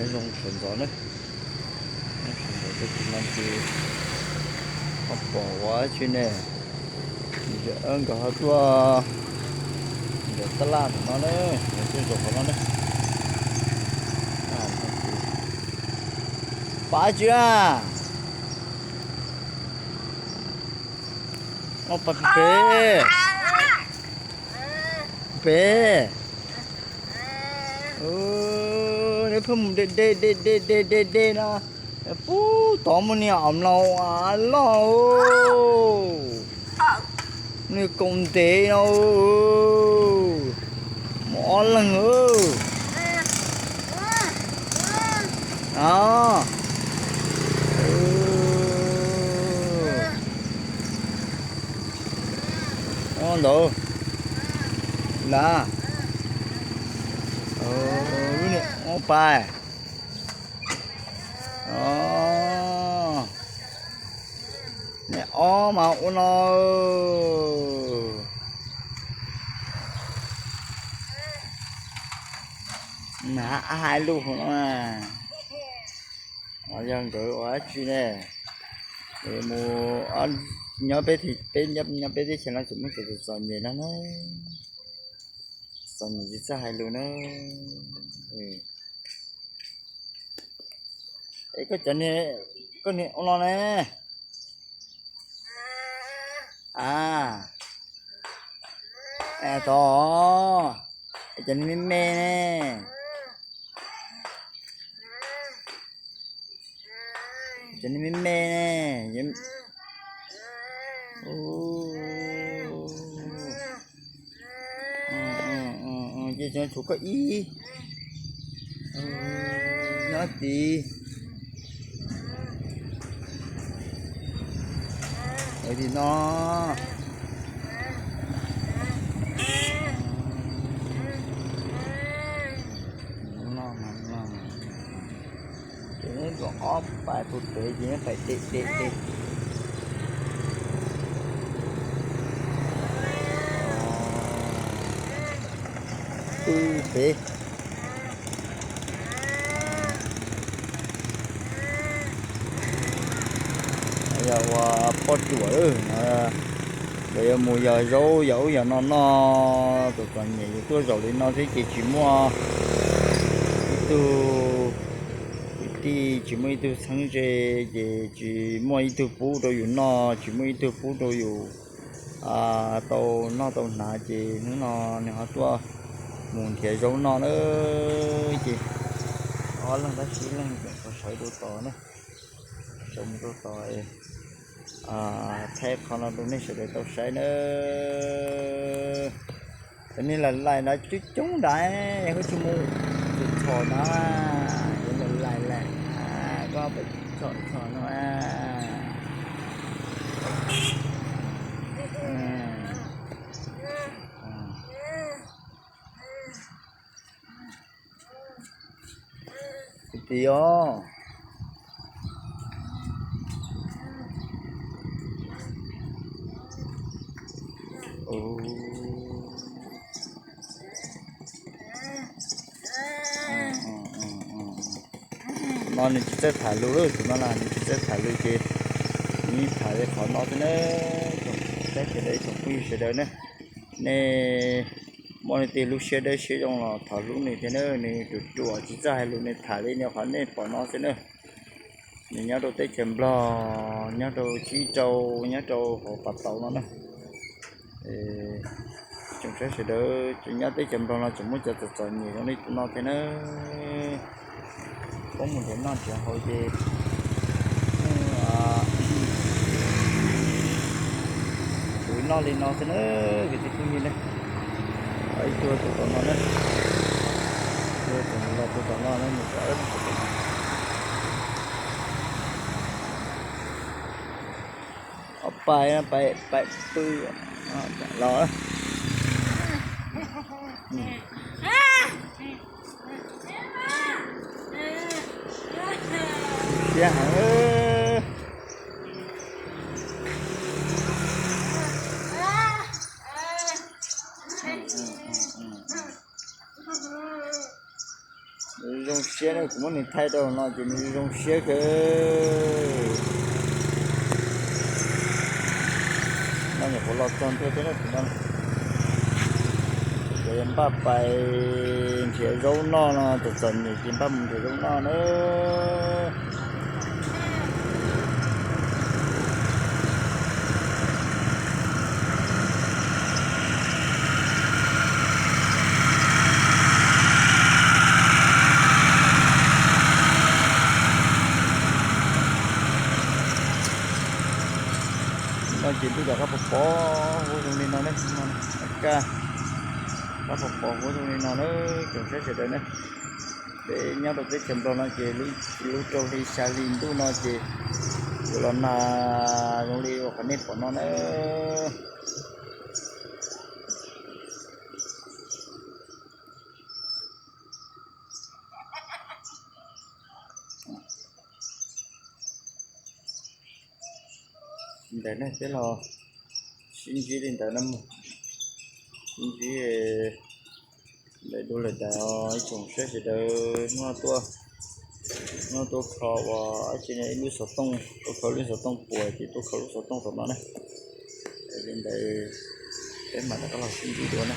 Zoo sawv ntxov na, sawv ntxov tag kis no ces ho pom ua tsi ne, nkawd ho tuaj ntawm tab laj ntawm no na, nkawd tuaj zaum qhov no na. Pab tsi na, pab pem, pem. Neb pheej mus de de de de de de de no, pub tod muaj niag os mlaus loj, niag kaus ntev no, mus ob leeg. Ntawd, na, lub niag ua pa, nej ob mas ua no, hais lus no, yog nkawd ua dab tsi ne, mus nyob peb, peb nyob peb teb chaws no tseem muaj cov txom nyem no na, txom nyem tsis txawj hais lus na. Es koj cov, koj niag ua no ne, a, tod, es cov niag me me ne, cov niag me me ne, ces tshuav koj ib, nyob tid, tim no. Ces neb kom ob pais puag pem ces neb pais de de de. Pw pem. Yog ua poj ruam, lawv yuav mus yog zaub yog ub yog no noj, txom txom nyem yus tuaj zaum li no thiab ces tsis muaj ib tug kwv tij, tsis muaj ib tug txheeb ze, ces tsis muaj ib tug pub rau yus noj, tsis muaj ib tug pub rau yus tau noj tau hnav, ces hnub no nws ho tuaj mus nrhiav zaub noj na. Ces ob leeg tab sis ib leeg tseem sawv rau tod na, sawv mus rau tod, thaij qhov no rau nej sawv daws tau saib na. Cov niag laim laim no coob coob nrad, yog koj tsis mus txhom txhom no, cov laim laim laim, koj pab txhom txhom no. Kwv tij os. No nws tsis txawj tham lus lawm, tus no na nws tsis txawj tham lus ces nws yeej tham li qhov no xwb na. Tsoom saib sawv daws, tsoom phooj ywg sawv daws na, nej muaj leej twg lub siab dawb siab zoo los thov hlub nws thiab na. Nws ruam ruam tsis txawj hais lus, nws tham li no qhov nej pom no xwb na. Nws nyob rau teb chaws Nplog, nyob rau Tsib Rau, nyob rau hauv Pas Tauv no na. Tsoom saib sawv daws, nyob teb chaws Nplog no tseem muaj cov txom txom nyem zoo li tus no thiab na. Poob mus nrhiav noj nrhiav haus ces tus noj li no xwb na, kwv tij phooj ywg na. Ib tug tus tom no na, tus los tus tom no na, nws ob pais, pais pw los. Siab heev. Zoo Siab na, kuv muab nws thaij rau no ces nws zoo siab kawg. No nyuam qhuav los txog ntua thiab na, tus no ces npaj pais nrhiav zaub noj no, txom txom nyem ces npaj mus nrhiav zaub noj na. No ces ntuj tom qab pos pos huab zoo li no ne, kaj qab pos pos huab zoo li no na, tsoom saib sawv daws na. Peb nyob rau teb chaws Nplog no ces lub rau hli xya hli ntuj no ces yuav los nag zoo li uas qhov nej pom no na. Ntawd ne peb los sib ntsib li ntawd na, sib ntsib ntawd dua lawm tas ib tsoom saib sawv daws, hnub no tuaj, hnub no tuaj kho ua dab tsi ne, ib lub xov tooj, tuaj kho lub xov tooj puas ces tuaj kho lub xov tooj tom no na. Li ntawd peb mam rov qab los sib ntsib dua na.